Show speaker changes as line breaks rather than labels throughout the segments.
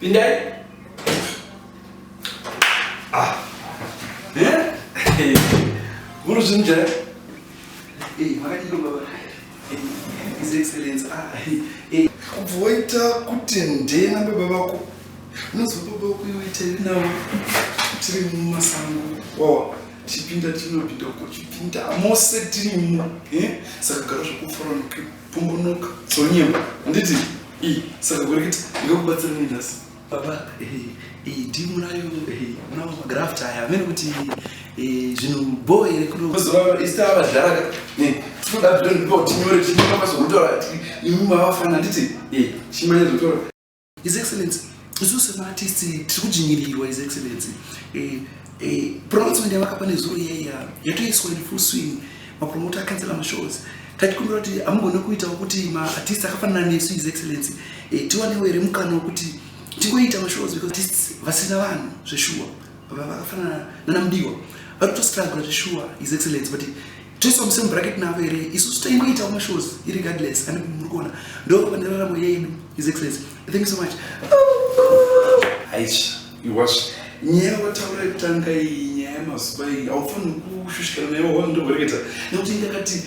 Pindai. Ah. Eh? Muri zvinjaya? Eh, makadii baba? Eh, His Excellence. Ah, eh. Kubva waita kuti ndena baba vako. Unozwa baba vako iwe tiri navo. Tiri mumasango. Wawa. Chipinda tinopinda uko chipinda mose tirimo. Eh? Saka gara zvekufara nokupombonoka. Sonyemba. Handiti? I saka kureketa ndingakubatsira nei nhasi? Baba, eh, eh, munayo eh, munawo magraft aya amene kuti eh, zvinhu bho here kuno zuva ista vadhara eh, tinoda bhilo ndipo tinyore tinyora pazokutora imi mavafana nditi eh, chimanya zvotora His Excellency isusu semaartists tiri kudzvinyirirwa His Excellency eh, eh, pronouncement yavakapa nezuro iyaiya yatoiswa in full swing mapromota akansela mashows tachikumbira kuti hamugone kuitawo kuti maartist akafanana nesu His Excellency eh, tiwanewo here mukana wekuti tingoita mashows because artists vasina vanhu zveshuwa vakafanana nanamudiwa vari kutostruggle zveshuwa His Excellency but toiswa musame bracket navo here isusu taingoitawo mashows irregardless ani muri kuona ndo pane raramo yedu His Excellency. Thank you so much. Aisha, iwasha. Nyaya wataura yekutanga iyi nyaya yemazuva iyi haufaniri kushushikana nayo wandovereketa nekuti ndakati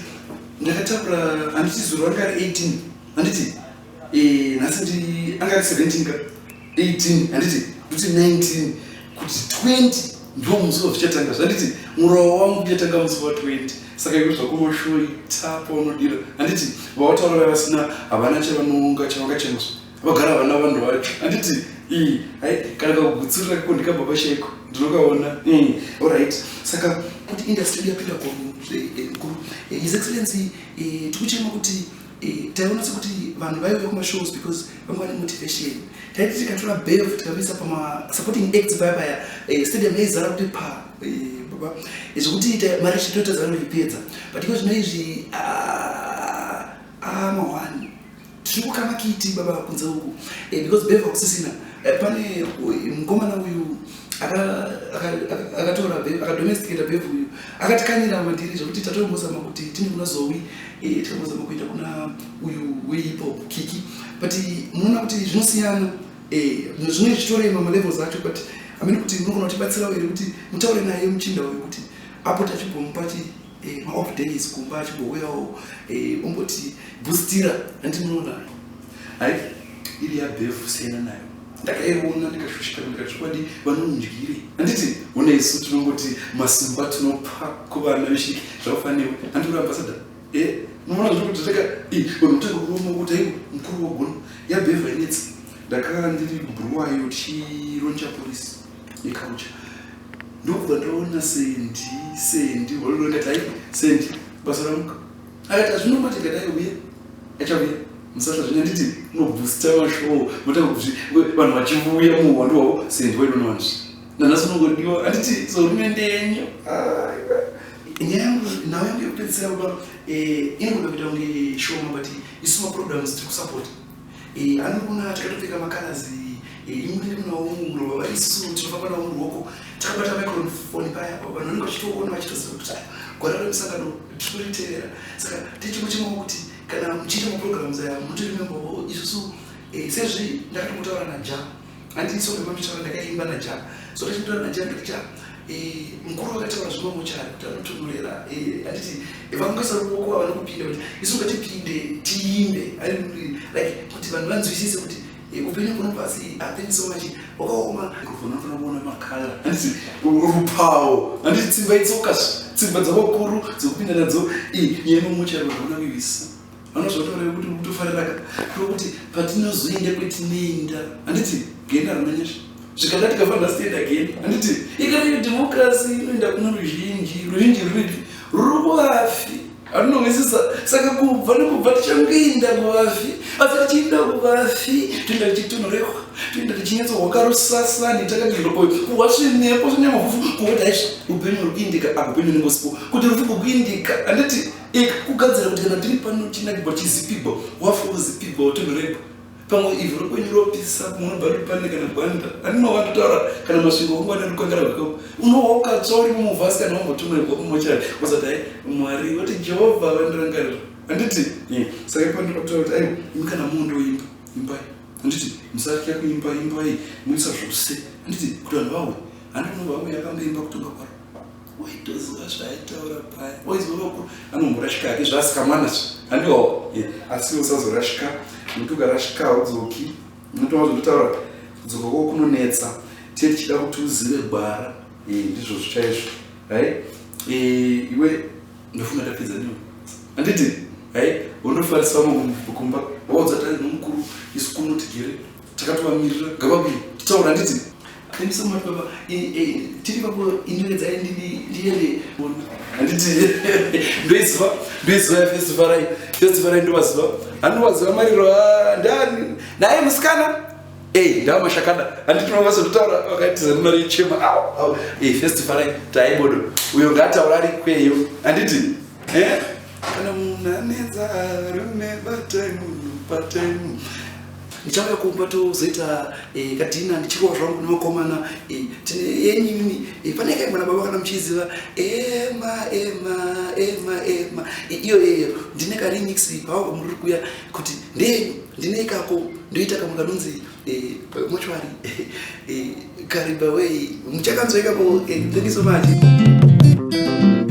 ndakataura handiti zuro anga ari 18 handiti eh, nhasi ndi anga ari 17 ka 18 handiti kuti 19 kuti 20 ndiwo musi wazvichatanga zvanditi murowa wangu uchatanga musi wa 20 saka iwe zvako mashoita paunodira handiti vawataura vaya vasina havana chavanoonga chavangachemswa vagara havana vanhu vacho handiti ii hai kana kakugutsurira kako ndikababa chaiko ndinokaona allright saka kuti industry yedu yapinda mukuru eh, His Excellency eh, tikuchema kuti eh, taiona sekuti vanhu vaiuya kumashows because vanga vane motivation taiti tikatora bev tikavisa pamasupporting acts paya paya stadium yaizara kuti pa baba zvekuti mari chitoita zanoipedza but iko zvino izvi amahwani tiri kukama kiti baba kunze uku eh, because bev hakusisina eh, pane mukomana uyu akatora bev akadomesticata bev uyu akatikanyira madhiri zvekuti tatombozama kuti tine kuna zowi eh, tikambozama kuenda kuna uyu wehip-hop kiki but munoona kuti zvinosiyana zvinenge zvichitorema malevels acho but amene kuti munogona kutibatsirawo here kuti mutaure naye muchinda uyu kuti apo tachimbomupa chi maoff days kumba achimbouyawo omboti boostira handiti munoona hai iri yabhefu siyana nayo ndakaiona ndikashushikana ndikati chokwadi vanondyire handiti ona isu tinongoti masimba tinopa kuvana vechidiki zvakafanira handiti uri ambassador e unoona zviri kuti taka vanhu kutanga kuroma kuti aiwa mukuru wagona yabhevha inetsa ndakanga ndiri kubhuruwayo tichironcha polisi yeculture ndokubva ndaona sendi sendi ndikati ai sendi basa ramuka akati hazvinomba tikati aiuya achauya musasha zvino nditi unoboosta mashow motanga kuzvi vanhu vachivuya muhuwandu hwavo sendi waidonovanzvi nanhasi unongodiwa handiti sohurumende yenyu nyaya yangu nhau yangu yekupedzisira baba eh, inogona kuita kunge shoma but isu maprograms tiri kusapota eh, anogona takatopfeka macolors eh, imi munenge munawo muhuro baba isusu tinofamba nawo muruoko takabata microphone paya vanhu vanenge vachitoona vachitoziva kuti gwara remusangano tiritoriteera saka tichimwe kuti kana muchiita maprograms aya munotorimembawo isusu sezvi ndakatombotaura naja handiti song yemamuchitaura ndakaimba naja so ndachimutaura naja ndikati ja eh, mukuru vakataura zvemamochari kuti anotonyorera eh, handiti eh, vangoisa ruoko havana kupinda kuti isu ngatipinde tiimbe like kuti vanhu vanzwisise kuti upenyu kuno pasi hapenyu so much wakaoma unofanira kuona makala handiti rupawo handiti tsimba itsoka tsimba dzavakuru dzekupinda nadzo yemamochari vanhu vana kuivisa vanozvataura kuti kutofarira ka kureva kuti patinozoenda kwetinoenda handiti genda rinonyasha zvikada tikafanira sitenda genda handiti ikana democracy inoenda kuna ruzhinji ruzhinji ruripi ruri kuvafi atinonzwisisa saka kubva nekubva tichangoenda kuvafi asi tichienda kuvafi toenda tichitonhorehwa toenda tichinyatsohwaka rusasa netakati kuhwa svinepo svinemofufu kuhwa taisva upenyu huri kuindika apa upenyu unenge usipo kuti rufu kukuindika handiti kugadzira kuti kana tiri pano chinakigwa chizipigwa wafa. kuzipigwa utonhoregwa pamwe ivhu rokwenyu ropisa pamwe unobva riri pane kana gwanda andinova ndotaura kana masvingo kungwana rukangara rwako unowa ukatsva uri mumuvhasi kana wambotonhoregwa kumochari wozati hai mwari woti jehovha vandirangarira handiti saka ipo ndinotaura kuti aiwa imi kana mundoimba imbai handiti musatya kuimba imbai muisa zvose handiti kuti vanhu vauye handi unobva vauya akamboimba kutonga kwaro waitoziva zvaaitaura paya waiziva vakuru anomborashika hake zvaasikamwana zve handiwawo asi usazorashika nokuti ukarashika haudzoki nokuti wazototaura kudzoka kwako kunonetsa tiye tichida kuti uzive gwara ndizvozvo chaizvo hai iwe ndofunga ndapedza newe handiti hai undofarisa vamwe kumba waudza tari nomukuru isu kuno tigere takatovamirira ngavabuye titaura handiti Thank you so much baba. Tiri papo inyoredzai ndiende handiti ndoiziva ndoiziva yafestival festival ndovaziva handivaziva mariro ndani naye musikana Hey, ndava mashakada handiti vavazototaura vakaitiza mari ichema au au hey, festival taibodo uyo ngaataura ari kweyo handiti eh? Kana munhu anetsa rume batai munhu batai munhu ndichauya kumba tozoita eh, kadhina ndichirwa zvangu nevakomana eh, tine yenyu imimi eh, pane kaimba nababa kana muchiziva ema ema ema ema iyo yeyo ndine karemix pava muri kuya kuti ndeyenyu ndine ikako ndoita kamwe kanonzi mochwari kariba wei muchakanzwa ikako thank you so much.